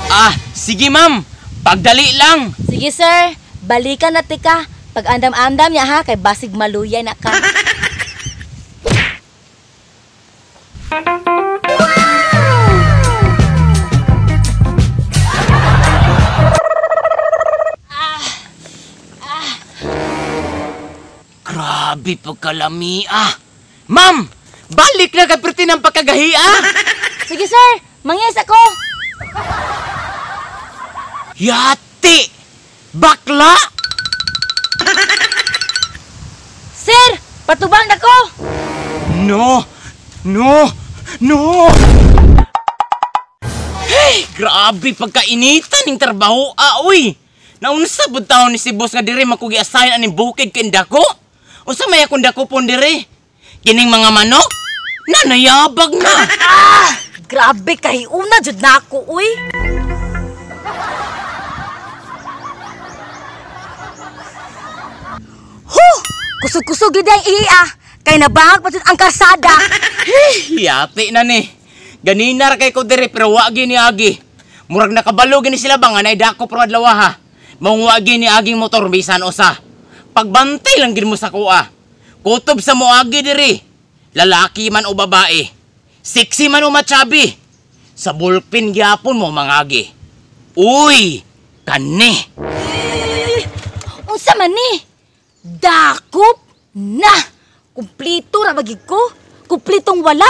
Ah, sige ma'am. Pagdali lang. Sige sir, balikan na tika. Pag andam-andam niya ha, kay basig maluya na ka. Grabe pagkalami ah. Ma'am, balik na kay perti ng pagkagahi ah. Sige sir, mangyes ako. Yati! Bakla! Sir, patubang na ko. No! No! No! Hey, grabe pagkainitan ning trabaho ah, uy. Naunsa pud taon ni si boss nga dire makugi-assign aning bukid kay dako? Unsa may akong dakopon dire? Kining mga manok? Nanayabag na. Ah, grabe kay una jud nako uy. Huh! Kusog-kusog gid ang ihi ah. Kay nabahag pa jud ang kalsada. Yati na ni. Ganina ra kay ko dire pero wa gyud ni agi. Murag nakabalo gini sila ba nga nay dako pero adlaw ha. Maong wa gyud ni aging motor bisan usa. Pagbantay lang gid mo sa kuha. Kutob sa moagi diri. Lalaki man o babae. Sexy man o matsabi. Sa bullpen gyapon mo mangagi. Uy, kani. Unsa man ni? Dakop na. Kumplito ra bagig ko. Kumplitong wala.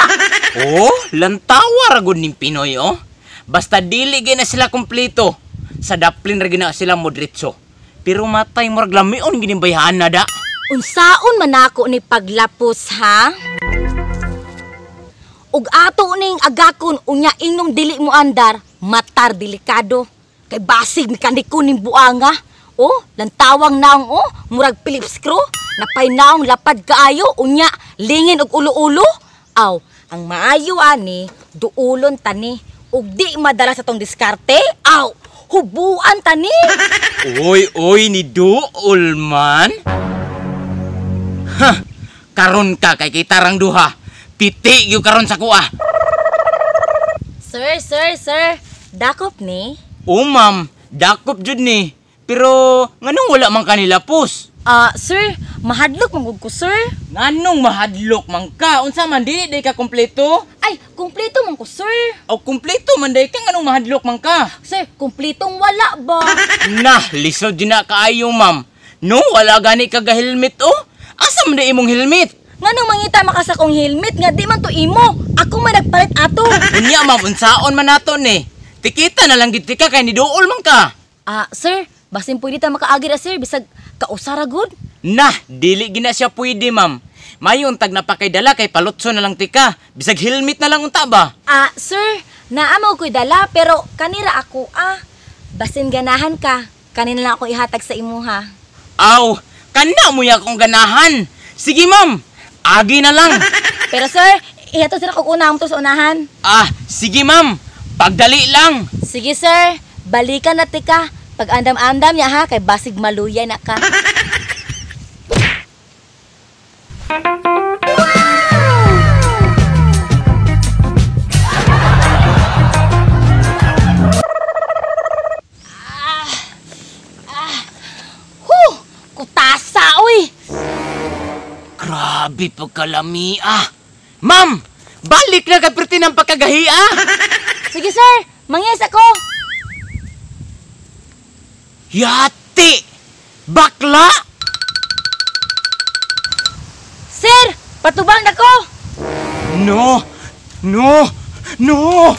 Oh, lantawa ra gud ning Pinoy oh. Basta dili gyud na sila kumplito. Sa daplin ra gyud na sila modritso. Pero matay murag lamion gid ning bayhan na da. Unsaon man nako ni paglapos ha? Ug ato ning agakon unya ingong dili mo andar, matar delikado. Kay basig mekaniko ning buanga. Oh, lantawang naong oh, murag Phillips screw, napay naong lapad kaayo unya lingin og ulo-ulo. Aw, ang maayo ani duulon tani ug di madala sa tong diskarte. Aw, hubuan tani. Oy, oy ni duol man. Ha, karon ka kay kita rang duha. Piti gyud karon sa kuha. Sir, sir, sir, dakop ni? O ma'am, dakop jud ni. Pero nganong wala man kanila pus? Ah, sir, mahadlok man gud ko, sir. Nganong mahadlok man ka? Unsa man dili day ka kumpleto? Ay, kumpleto man ko, sir. O kumpleto man day ka, nganong mahadlok man ka? Sir, kumpletong wala ba? Nah, lisod jud na kaayo, ma'am. No, wala gani ka ga helmet oh. Asa man day imong helmet? Nganong mangita makasa kong helmet nga di man to imo. Ako man nagpalit ato. Unya ma'am, unsaon man nato ni? Tikita na lang gid tika kay niduol man ka. Ah, sir, basin pwede ta makaagi ra sir bisag kausara gud. Nah, dili gina siya pwede ma'am. Mayon tag napakaydala kay palutso na lang tika. Bisag helmet na lang unta ba? Ah, sir, naa mo ko'y dala pero kanira ako ah. Basin ganahan ka, kanina lang ako ihatag sa imuha. Aw, kana mo ya akong ganahan. Sige ma'am, agi na lang. Pero sir, ihatod sir ako una mo to sa unahan. Ah, sige ma'am, pagdali lang. Sige sir, balikan na tika. Pag andam-andam niya ha, kay basig maluya na ka. Huh! Kutasa, uy! Grabe pagkalami ah. Ma'am, balik na kay perti ng pagkagahi ah. Sige sir, mangyes ako. Yati! Bakla! Sir, patubang na ko. No! No! No!